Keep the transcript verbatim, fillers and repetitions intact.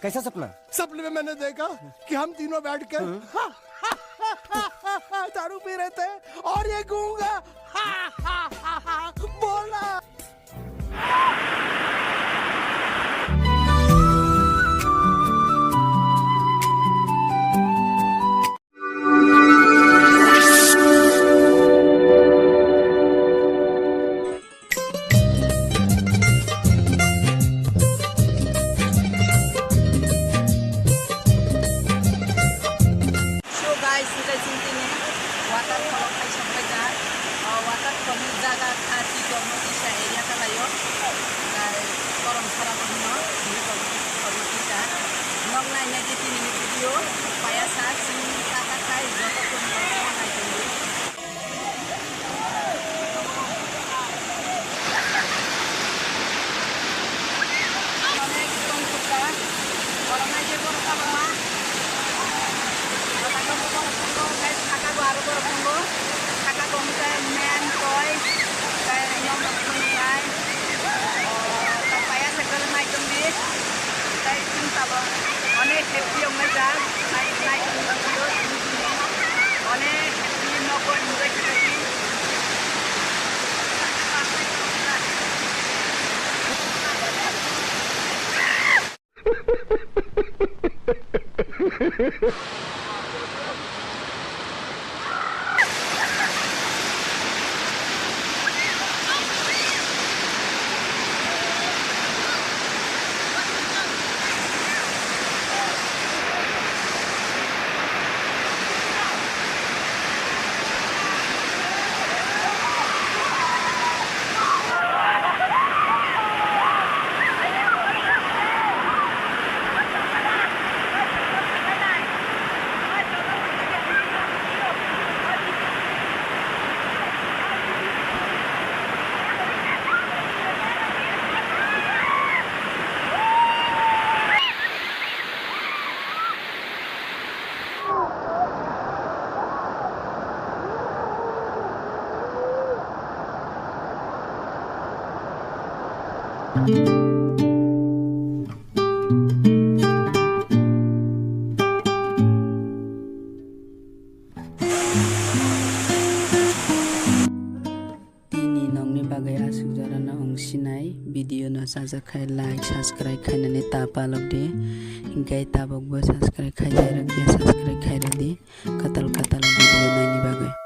कैसा सपना? सपने में मैंने देखा कि हम तीनों बैठकर दारू पी रहे थे और ये गूंगा बोला। So guys, hinkhe chwng tini waterfall o phai sokphaikha. O waterfall ni jaga kha Titor no kisa area kalaio. Tei Koromsara bo hino, hino Titor no kisa. Nok nainai di tini ni video, payasa chwng taka khai joto tongmani naitongdi. Onek tongthokjak. Borok nai je borok tabangma. Borok tongo, borok tongo, tei saka bo aro borok tongo. Saka bo wngkha men, toi, tei nongmok phunuknai. O, ta payasa kwrwng naitongdi. Tei chwng tabok onek happy wnglaijak. Nai, nai, onek happy nogo enjoy khaidi. Tini nokni bagwi aswk jorano wng sinai, video no chajak khai like, subscribe khainani ta palok di, hinkhe tabukbo subscribe khaijak rwkya, subscribe khairw di, kwtal kwtal video naini bagwi.